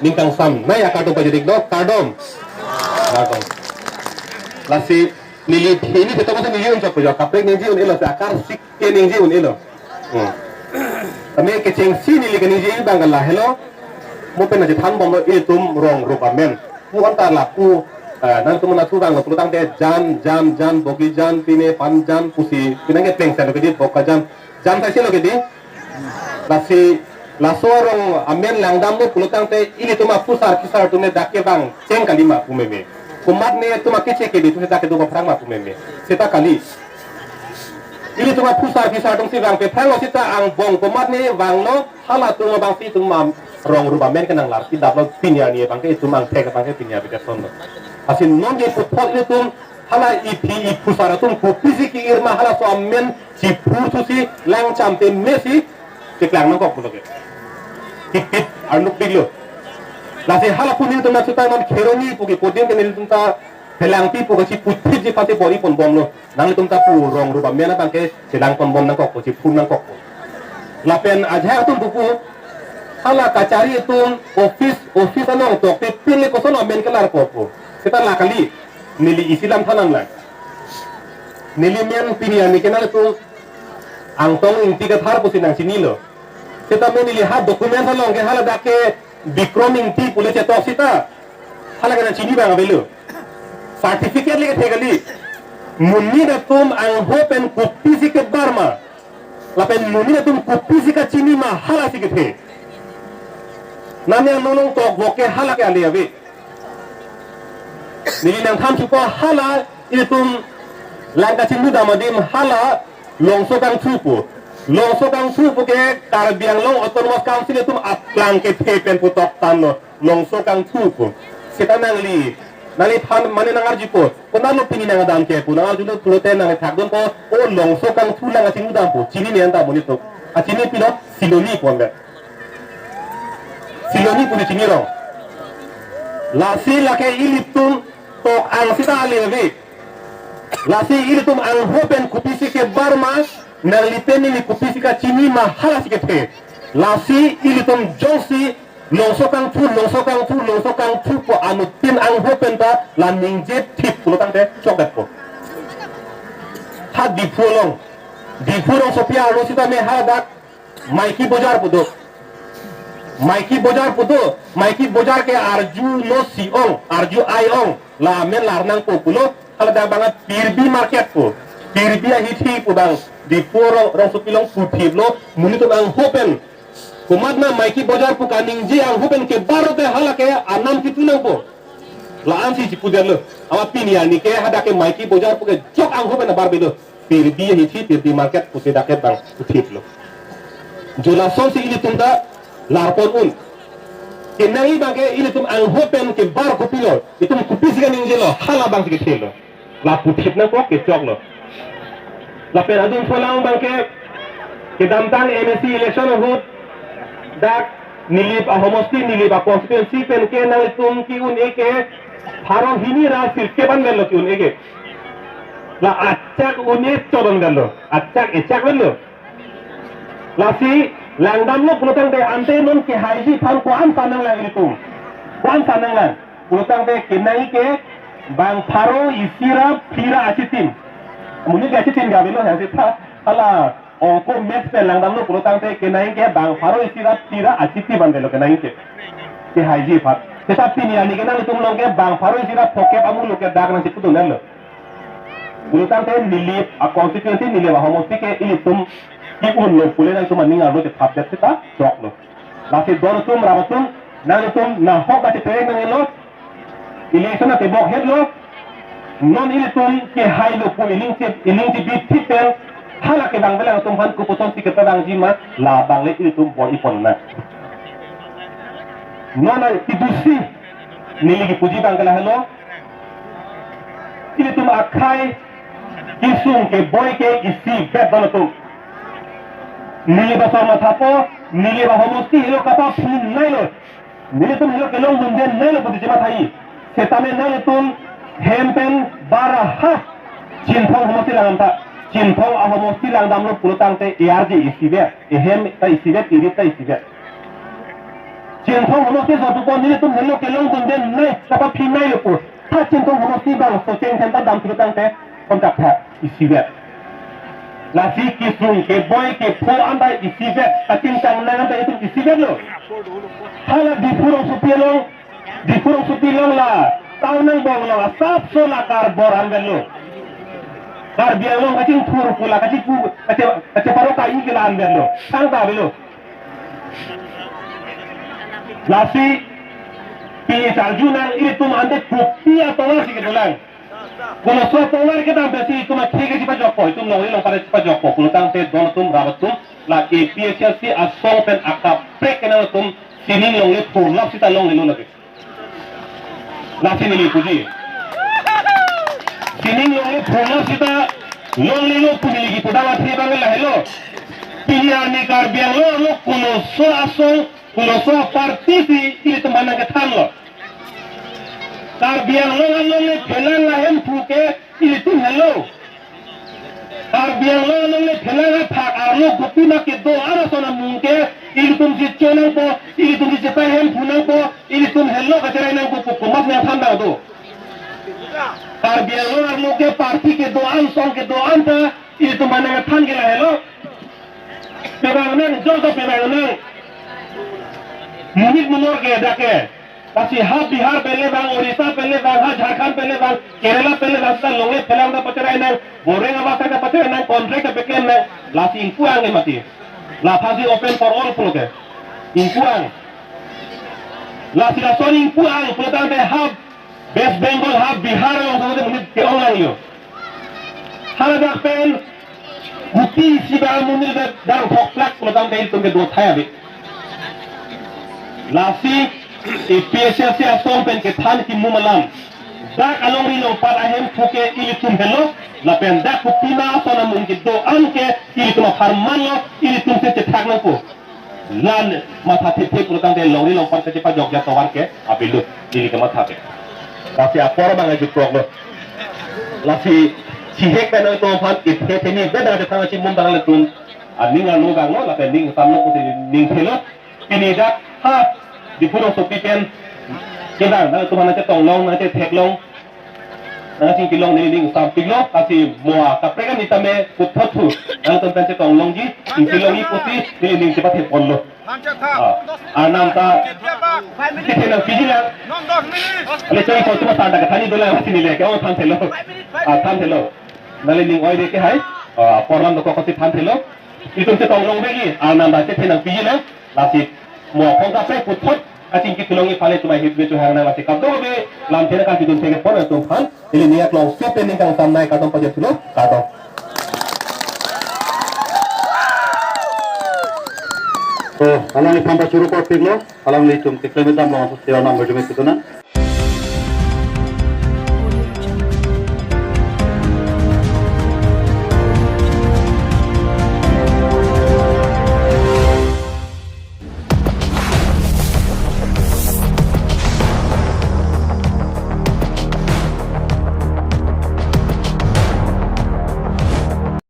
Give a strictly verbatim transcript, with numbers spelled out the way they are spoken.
Ning kangsam, nai akar atum pajidik do, kardom. Kardom. Lasi neli hini ketok masa neli unjak pujo, kaprek ningje un-elo, si akar sik ke ningje un-elo. Hmm. Tame kechengsi neli keningje abang ke lahelo. Mo pen aji thanbomlo, ilitum rong rup amen. Pu anta lapu, eh, nangtum nangthu abang lo pulotangte jan, jan, jan, bogi jan, pine pan jan, pusi, pinang ke pleng selo kedi, bok kajan. Jan sai selo kedi. Lasi, laso rong amen langdamlo pulotangte ilitum aphusar kisar atum ne dak ke bang cheng kali ma pu meme. Komatne atum akeche kedi atum ne dak kedo aphrang ma pu meme. Seta kali. Ilitum aphusar kisar atum si bang aphrang lo seta angbong komatne vanglo, halatum abang si itum am rong rup amen kenang lar si daplo, pini arni abang ke itum angthek abang ke pini abang ke sonlo. Lasi non ke puthot ilitum hala iphi iphusar atum kopisi ke-ir ma, halaso amen chiphurthusi langcham te mesi keklang nangkok pulo ke. Tik tik arnuk diklo. Lasi hala pu nelitum nangsuta non Kheroni pu ke pudin ke nelitum ta Phelangpi pu ke si puthit ji pasi bor-i ponbomlo. Nanglitum ta pu rong rup amen abang ke chelang ponbom nangkok pu, chiphur nangkok pu. Lapen ajahak atum pupu, hala kachari atum office, office along tok te pin le koson amen kelar po pu. Seta la kali, neli isi lam than nanglang. Neli men pini arni ke nangtum Angtong Ingti Kathar pusi nangchinilo. Seta men neli ha document along ke hala dak ke Bikrom Ingti pule chetok seta hala ke nangchini abang avelo. Certificate le kethe kali. Monit atum angho pen kopisi kebar ma, lapen monit atum kopisi kachini ma, hala si kethe. Nami anong tokvok ke hala ke ale ave. Neli nangthan supo hala ilitum lang kachinglu dam adim hala Longso Kangthu pu. Longso Kangthu pu ke Karbi Anglong Autonomous Council atum aplang kethe pen pu tok tanglo. Longso Kangthu pu. Seta nangli, nangli than mane nangarjupo. Konatlo pini nangdam ke pu, nangarjulo pulote nangthakdunpo. O Longso Kangthu lang kachinglu dam pu. Chini ne anta monit atum. Achini pilo Siloni pu ambe. Siloni pu ne chini rong. Lasi lake ilitum tok ang seta ale ave. Lasi ilitum angho pen kopisi kebar ma, nangli pen neli kopisi kachini ma, hala si kethe. Lasi ilitum jongsi Longso Kangthu, Longso Kangthu, Longso Kangthu pu anuttin angho pen ta la ningje thip pulotangte chokdetpo. Ha Diphu along, Diphu rongsopi arlo seta me hadak Maiki Bojar pu do. Maiki Bojar pu do. Maiki Bojar ke arjulo si-ong, arju ai-ong. La amen lar nangpo pulo. Hala dak abang Pirbi market pu. Pirbi ahithi pu abang. Diphu rong, rongsopi along puthiplo. Monit atum angho pen. Komatne Maiki Bojar pu kaningje angho pen kebar te hala ke anam kitu nangpo. La-an si chipudetlo. Amat pini arni ke hadak ke Maiki Bojar pu ke jok angho pen abar bedo. Pirbi ahithi, Pirbi market pusi dak ke abang puthiplo. Jo lason si ilitum ta larpon un. Kenangji abang ke ilitum angho pen kebar kopilo, itum kopisi kaningjelo, hala abang si kethelo. La puthip nangkok kechoklo. Lapen adun solang abang ke kedamtang M A C election ahut dak Nilip ahomosti, Nilip aconstituency pen ke nanglitum ke-un-e ke pharo hini ra sirkep an avelo ke-un-e ke. La achak un-e chot an avelo. Achak echak avelo. Lasi langdamlo pulotangte ante non kehaiji aphan ko-an sa nanglang ilitum. Ko-an sa nanglang. Pulotangte kenangji ke bang pharo isi ra phli ra achitim. Monit ke achitim ke avelo, ha seta hala ongko maths pen langdamlo pulotangte kenangji ke bang pharo isi ra phli ra achitim an avelo kenangji ke. Kehaiji aphan. Seta pini arni ke nanglitum along ke bang pharo isi ra phokep amu lo ke dak nangchipudun lo. Pulotangte Nilip aconstituency, Nilip ahomosti ke ilitum ke-unlo pule nangtum aning arlo chethapdet seta choklo. Lasi don atum, rap atum, nanglitum nahok ba chepereng nanglo, election atebok hetlo, non ilitum kehailo pu ining che, ining chebi thip pen, hala kevang belang atum aphan kopuson si kepavangji ma, labang le ilitum bor-i pon nang. Non a kidusi, neli kipuji abang ke lahelo, ilitum akhei kesung keboi ke isivet don atum. Neli ba asor mathapo, Nilip ahomosti helo kapaphin nailo. Nelitum helo kelong dunde nailo pusi chemathaji. Setame nanglitum hem pen bara ha Chinthong ahomosti langdam ta. Chinthong ahomosti langdamlo pulotangte A R J isivet, ehem ta isivet, erit ta isivet. Chinthong homosti so pu ko nelitum helo kelong dun den nai, kapa phi nai lo pu. Tha Chinthong homosti bangso cheng thenta dam si tangte kontak tha isivet. Lasi kesung keboi kepho anta isivet, kachingthang nang anta itum isivet lo. Hala Diphu rongsopi along, Diphu rongsopi along la, town angbong along, asapso la karbor anvet lo. Karbi Anglong kachingthur pu la, kachingpu, kache, kacheparoka-i ke la anvet lo. Thangta avelo. Lasi, pini charju nang ilitum ante kopi atovar si kedolang. Kono so atovar kedam pensi itum akhei kachepajokpo, itum longri longpat chepajokpo. Pulotangte don atum, rap atum, la A P H L C asong pen akaprek ke nangtum sining longle phurlap sita longlelo lake. Lasi neli puji. Sining longle phurlap sita longlelo pu neli kipudam athe abang lahelo. Pini arni Karbi Anglong lo kono so asong, kono so party si ilitum aphan nangkethanlo. Karbi Anglong alongle phelang ahemphu ke ilitum helo. Karbi Anglong alongle phelang athak arlo gopima kedo-an ason amung ke ilitum si cho nangpo, ilitum si chepai hemphu nangpo, ilitum helo kacherai nangpo pu komat nangthan nang do. Karbi Anglong arlo ke party kedo-an, song kedo-an ta ilitum aphan nangthan ke lahelo. Pevang nang, jor ta pevang nang. Monit monor ke dak ke. Lasi ha Bihar pen le vang, Orissa pen le vang, ha Jharkhand pen le vang, Kerala pen le vang, sita longle phelang ta pacherai nang, boreng abasa ta pacherai nang, contract ta peklem nang, lasi ingpu ang ke mati. Laphansi open for all pulo ke. Ingpu ang. Lasi lason ingpu ang pulotangte ha West Bengal, ha Bihar along sangte monit ke-ong lang yo. Haladak pen guti siba monit dak dang thok plak pulotangte ilitum kedo thai ave. Lasi A P H L C asong pen kethan kimum alam. Dak alongri longpat ahemphu ke ilitum helo, lapen dak kopima ason amung kedo-an ke ilitum apharman lo, ilitum si chethak nangpo. Lan matha thepthep pulotangte longri longpat kachepajok ja tovar ke avelo, neli kematha ke. Lasi apor abang ajutprok lo. Lasi chihek pen nangtum aphan ithe theni beda de thang chimum dang le tum. Aning alo gang lo, lapen ning sam lo pusi ning thelo. Pini dak ha Diphu rongsopi pen kedang nangtum aphan nangchetong long, nangchethek long. Nangchingki long neli ning sampik lo, lasi mo akaprek an itame puthot thu. Nangtum pen chetong longji, chingki longji pusi neli ning chepathe ponlo. Ah, arnam ta chethe nangpiji lang. Ale choi ko tuma santa kathani dolang, lasi neli ke-ong thanthelo. Ah, thanthelo. Nangli ning oi de ke hai. Ah, program dokok si thanthelo. Itum chetong long begi, arnam ta chethe nangpiji lang. Lasi mo aphong kaprek puthot kachingki thulong iphan le tum ahirjume chohang nang, lasi kadokave lamthe nangkangpidun thek-e pon atum aphan neli ning aklong sup pen ning kangsam nai, kardom pajir thulo, kardom. To, alangliphan ta churu korpiklo, alanglitum keklem damlo, so sira nam berjume situ na.